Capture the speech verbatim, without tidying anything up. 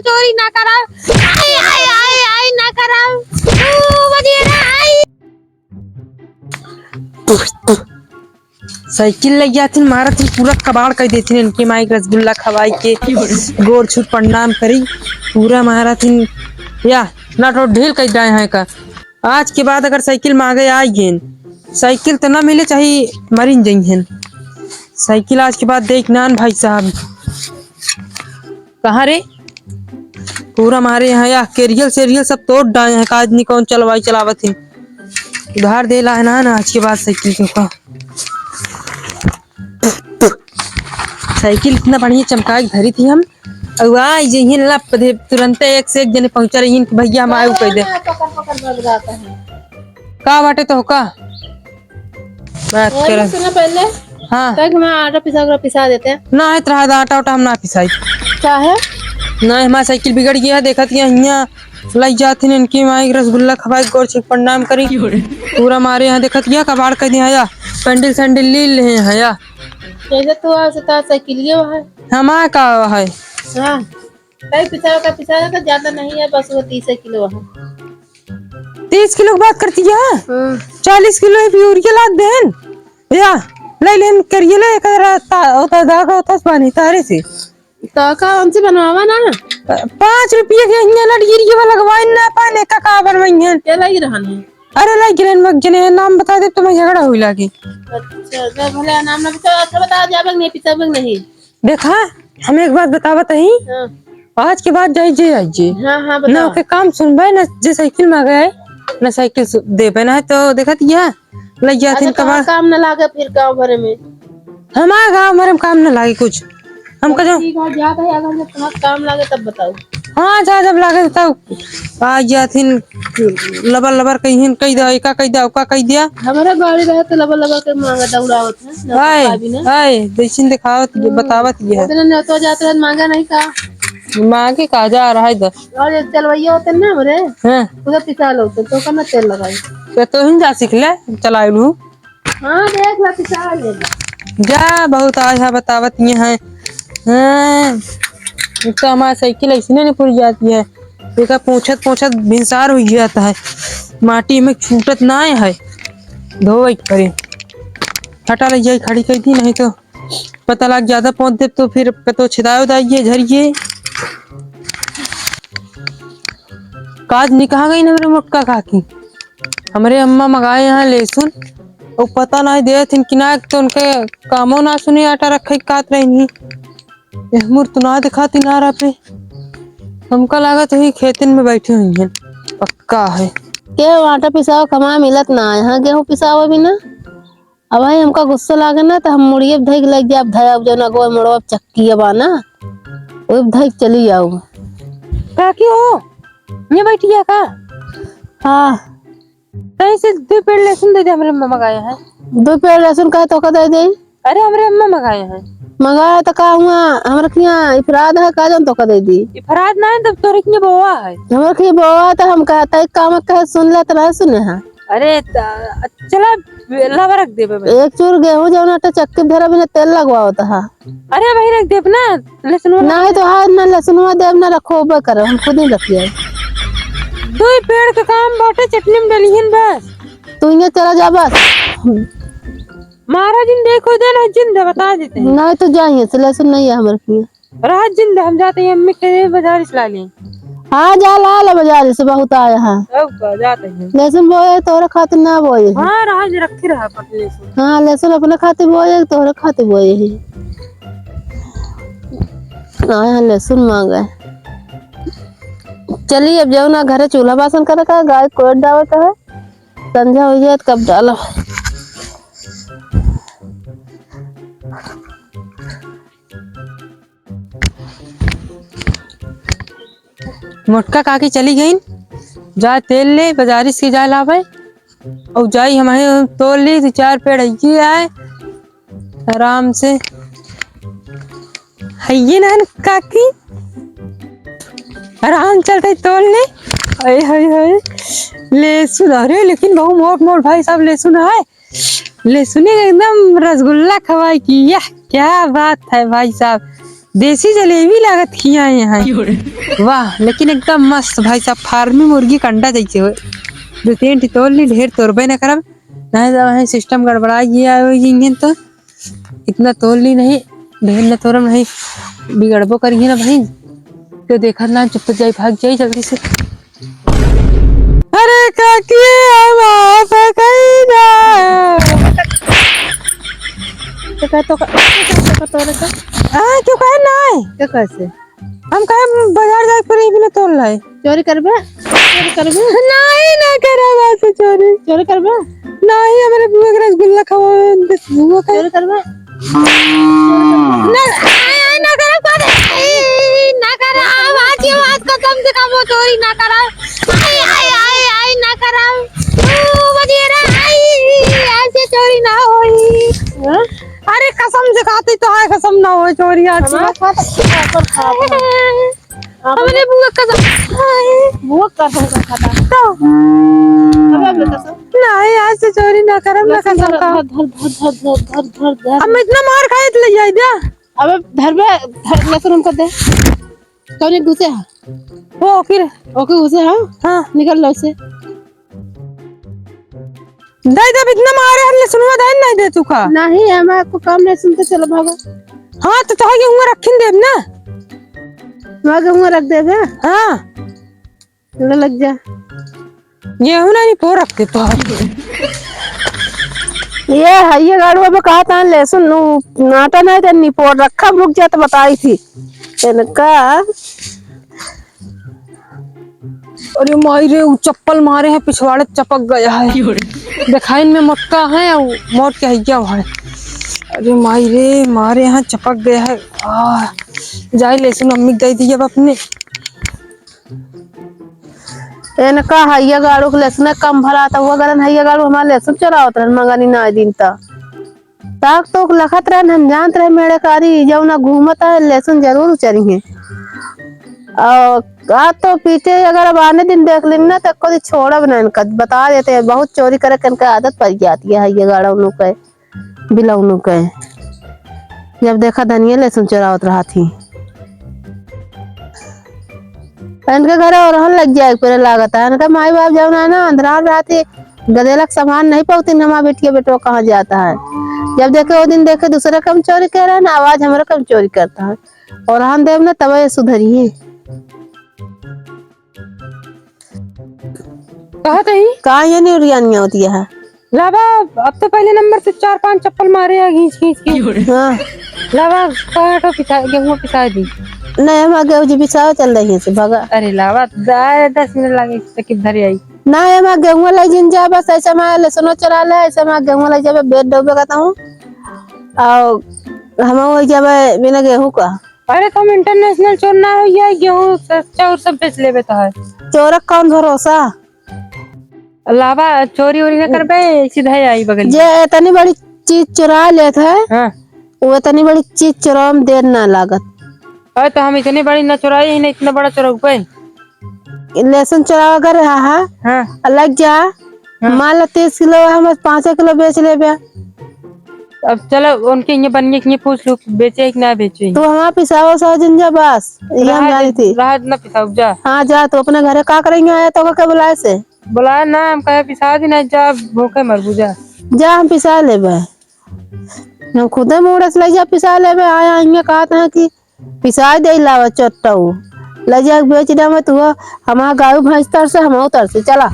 चोरी ना करा। आई, आई, आई, आई, ना करा। ओ, बजिए ना, आई। साइकिल लइ जाथिन, मारथिन, पूरा कबाड़ कइ देथिन इनके माई के रसगुल्ला खवाई के, गोड़ छू प्रणाम करी, पूरा मारथिन, या, ना तो ढील कइ जाए हैं का। आज के बाद अगर साइकिल मांगे आई गेन, साइकिल त ना मिले, चाहे मरिन जइहन। साइकिल आज के बाद देख नान भाई साहब। कहाँ रे? पूरा मारे हैं या, केरियल सेरियल सब तोड़ डाए हैं, काज नहीं कौन चलवाई चलावत है। उधार देला है ना, ना आज के बाद साइकिल के का। साइकिल इतना बढ़िया चमका के धरी थी हम, और आई जइहन लप दे, तुरंते एक से एक जने पहुंचा रही कि भैया हम आए कह दे। पकड़, पकड़, पकड़ जाता है। का बाटे तो का? बात वही करत। सुना पहले। हाँ। तक मैं आटा पिसा के पिसा देते हैं। ना है तोरा आटा उटा हम ना पिसाई। का है? ना, हमार साइकिल बिगड़ गया है, देखत या हियाँ लइ जाथिन इनकी माई के रसगुल्ला खवाई, गोड़ छू प्रणाम करी। पूरा मारे यहाँ देखत या कबाड़ कर दिया या, पैंडल सैंडल ली ले हैं या। जैसे तू आ, से तार साइकिलिए वहाँ है। हमार का है? हाँ। कई पिसा का पिसा का ज्यादा नहीं है, बस वो तीस किलो है। तीस किलो की बात करती है? हाँ। चालीस किलो है, यूरिया लाद देन। या, ले लेन करिए ले, एक रा-, ता-, ओता धागा ओता से बानी तारे से। तो का उनसे बनवावा ना? पाँच रुपया के हियाँ लटगिरी के लगवाइन ना पाने का, का बनवाइन है? क्या लगी रहन है? अरे लटगिरी मग जने नाम बता दे, तुम्हें झगड़ा हुई लागी। अच्छा, जब भले नाम ना बता, अच्छा बता, जाबे नहीं, पिसाबे नहीं। देखा, हम एक बात बतावत हई। हाँ। आज के बाद जाई जे आई जे। हाँ, हाँ, ना बताओ। ओके काम सुनबे, ना जे साइकिल मांगे है, ना साइकिल सु-, देबे, ना तो देखत या, लइ जाथिन अच्छा, कबाड़। काम न लागे फिर गाँव भरे में। हमार गाँव भरे में काम न लागे कुछ। हम चलो कह जाओ। ठीक है, जात है, अगर जब तुम्हारा काम लागे तब बताओ। हाँ, जा जब लागे तब आ जाथिन, लबर लबर कहिन, कहि दे, एका कहि दे, ओका कहि दिया। हमारा गाड़ी रहे तो लबर लबर के मांगा दौड़ावत है, ना हाय, भाभी ना। हाय, जैसिन दिखावत ये, हम्म। बतावत ये है। इतना नहीं तो जाते हैं, मांगा नहीं का। मांगे का जा रहा है इधर। और ये चलवैया होते ना हमरे, हाँ। उधर पिसा लो तो, तो कम तेल लगाई। तो तोहिन जा सीख ले, चलाए लू। हाँ, देख ला, पिसा ले। जा, बहुत आज है बतावत ये है। हाँ, एक तो हमार साइकिल ऐसे नहीं पुर जाती है, देखा पोंछत पोंछत भिनसार हुई जाता है, माटी में छूटत ना है, धोवे के पड़े। हटा ले जाई, खड़ी कर दी, नहीं तो पता लग ज्यादा पहुंच दे तो फिर पतो छिदाए उदाइए झरिए। काज निकहा गई ना हमरे मोटका काकी, हमरे अम्मा मंगाए यहाँ लहसुन, वो पता नहीं देथिन कि ना, तो उनके कामो ना सुने, आटा रखे के कात रहनी। एह मुर तो ना दिखाती नारा पे, हमका लागत है खेतन में बैठी हुई हैं, पक्का है। के आटा पिसाओ कमा मिलत ना है, हाँ, गेहूं पिसाओ भी ना। अब भाई हमका गुस्सा लागे ना, तो हम मुड़िए धइ के लग जाब, धयाब जौन अगवा मुड़वा चक्की बा ना, ओए धइ के चली आऊ। काकी हो, ये बैठी है का? हाँ। तैसे दो पेड़ लहसुन दे दे, हमरे अम्मा मंगाए हैं। दो पेड़ लहसुन का तोका दे दे? अरे, हमरे अम्मा मंगाए हैं। मंगाए तो का हुआ, हमरे किहाँ इफराद है का, जौन तोका दे दी? इफराद ना है, तब तोरे किहाँ बोआ है। हमरे किहाँ बोआ है, तो हम कहता है काम कहे सुन ले, तो नहीं सुने हैं। अरे, त-, चला, लावा रख देबे बस। एक चूर गेहूं जौन आटा चक्की धरा बिना तेल लगवावत हा। अरे, वही रख देब ना, लहसुनवा नहीं तो हाथ ना लहसुनवा देब ना रखो, बे करो, हम खुद ही रखिए। दो ही पेड़ के काम बाटे, चटनी में डलिहन बस। तू इहाँ चला जा बस। महाराज जी देखो दे ना, जिंदा बता देते हैं। नहीं तो जाइए, से लहसुन नहीं है हमारे किहाँ। रात जिंदा हम जाते हैं, अम्मी के बाजार से ला लें। हाँ, जा ला ले बाजार से, बहुत आया है। अब का जाते हैं। लहसुन बोए, तोहरे खातिर ना बोए है। हाँ, राज रखे रहा पटले से। हाँ, लहसुन अपने खातिर बोए, तोहरे खातिर बोए है। आए हैं लहसुन मांगे। चलिए, अब जाओ ना घरे, चूल्हा बासन करे का, गाय कोट डावे का है, संझा हो जाए, कब डालो। मोटका काकी चली गईन, जा तेल ले, बाजारी से जा लावे, और जाई हम तोड़ ली, दो चार पेड़ अइये आए, आराम से। हइये ना काकी, आराम चलते तोड़ ले। हाय, हाय, हाय। लहसुन, अरे, लेकिन बहुत मोट, मोट भाई साहब लहसुन है। लहसुन एकदम रसगुल्ला खवाई की, यह क्या बात है भाई साहब। देसी जलेबी लागत खियाए हैं। क्यों रे? वाह, लेकिन एकदम मस्त भाई साहब, फार्मी मुर्गी के अंडा जैसे हो। दो तीन ठे तोल ली, ढेर तोरबे न करब, नहीं तो वहीं सिस्टम गड़बड़ा गया हो जिंगन तो। इतना तोल ली नहीं, ढेर न तोरम नहीं, बिगड़बो करिए ना भाई। तो देखत ना, चुप जाई, भाग जाई जल्दी से। अरे काकी, हम आप कहीं ना। तो का, तो का, तो का, तो का, तो का। आ, क्यों कहे ना? क्या कैसे? हम कहे बाजार जाए फिर ये भी ना तोल लाए। चोरी करबे? चोरी करबे? नहीं, ना करब आज से चोरी। चोरी करबे? नहीं, हमरे बुआ के रसगुल्ला खवावे, बस बुआ का। चोरी करबे? ना, आय, आय, ना करब, करे। आय, ना करब, आज ये बात कसम से कबो चोरी ना करब। आय, आय, आय, आय, ना करब। ओ, बनिए रे, आय, आज से चोरी ना होई। हाँ? अरे, कसम से खाती तो है, कसम ना होई चोरी आज से। हमारा खाता, अपन खाता। हमरे बुआ कसम। बुआ कसम का खाता। तो। अबे, अबे कसम। नहीं, आज से चोरी ना करब, ना कसम का। धर, धर, धर। अब मैं इतना मार खाए तो ले जाए दे। अबे, धर बे, धर, लहसुन हमको दे। कौन घुसे है? वो फिर। ओके, घुसे है? हाँ। निकल लो से। दे दे, इतना मारे हर लहसुनवा दे, नहीं दे तू का? नहीं, हम आपको काम नहीं सुनते, चलो भागो। हाँ, तो तोहर गेहूं रखिन देब ना। वहाँ गेहूं रख देबे? हाँ। ले लग जा। गेहूं नहीं, निपोर रख दे तो। ये है, ये गाड़ू अब कहा था लहसुन नु-, नाटा नहीं दे, निपोर रखा, रुक जा तो बताई थी। इनका अरे माई रे, उ चप्पल मारे हैं, पिछवाड़े चपक गया है। क्यों रे? देखाइन में मोटका है, उ मोट के हइया है। अरे माई रे, मारे हैं, चपक गया है। आ, जाई लहसुन मम्मी के दे दी अब अपने। इनका हइया गाड़ू के लहसुन कम भरा था, वो गरन हइया गाड़ू हमार लहसुन चोरावत रहन मंगनी ना दिन त। ताक तोक लखत रहन, हम जानत रहे मेरे कारी, जौना घूमत है, लहसुन जरूर उचरी है। और आ तो पीछे अगर अब आने दिन देख लेन ना, तो कभी छोड़ब ना इनका, बता देते हैं, बहुत चोरी करे के इनका आदत पड़ जाती है, ये गाड़ौनू के, बिलौनू के। जब देखा धनिया लहसुन चोरावत रहा थी। इनके घरे ओरहन लग जाए, पहले लागत है, इनका माई बाप जौन है ना, अंधरान रहा थी, गदेलक सामान नहीं पौती, हमार बेटिया बेटवा कहाँ जाता है। जब देखे वो दिन देखे दूसरे कम चोरी कर रहे हैं ना, आवाज हमारे कम चोरी करता है। और हम देव ना तब ये सुधरी है। कहा तही? कहाँ ये नहीं उड़ियानिया होती है? लावा, अब तो पहले नंबर से चार पांच चप्पल मारे हैं, घींच, घींच, घींच। हाँ। लावा, कहाँ तो पिसा, गेहूं पिसा दी। नहीं, हम गेहूं जी पिसाओ चल रही है से, भगा। अरे लावा, जाए दस मिनट लागे, तक धरे आई। ना, एमा गेहूं लइ जिन जा, बस ऐसे मा लहसुनो चोरा ले, ऐसे मा गेहूं लइ जाबे, बेच डूबे का तहूं। और हम हो जाबे बिना गेहूं का। अरे, तुम इंटरनेशनल चोर ना हो, ये गेहूं स-, चाउर सब बेच लेबे तो है। चोरक कौन भरोसा? अलावा चोरी वोरी ना करबे, सीधा ही आई बगल। जे इतनी बड़ी चीज चुरा लेत है, हाँ। वो इतनी बड़ी चीज चुरावे में देर ना लागत। अरे, तो हम इतनी बड़ी ना चुराई ही ना, इतना बड़ा चुराऊ पे। लहसुन चुरावा कर रहा है, हाँ। अलग जा, हाँ। मान ला तीस किलो है, हम पाँच किलो बेच लेबे। अब चलो, उनके ये बनिए के ये पूछ लो, बेचे कि ना बेचे। तू हमार पिसाओ सौ दिन जा बस, ये हम रहा जानी दे, थी। रहा इतना पिसाओ जा। हाँ, जा, तू अपने घरे का करेंगे आया तो का बुलाए से? बोला ना, हम कहे पिसा दी ना, जा भूखे मरबू जा। जा, हम पिसा लेबे। हम खुदे मुड़स लइ जा पिसा लेबे। आया हियां कहत हैं कि पिसा दे लावा चट्टऊ। लइ जा बेच दे मत हुआ, हमार गाय भैंस तरसे, हम तरसे। चला।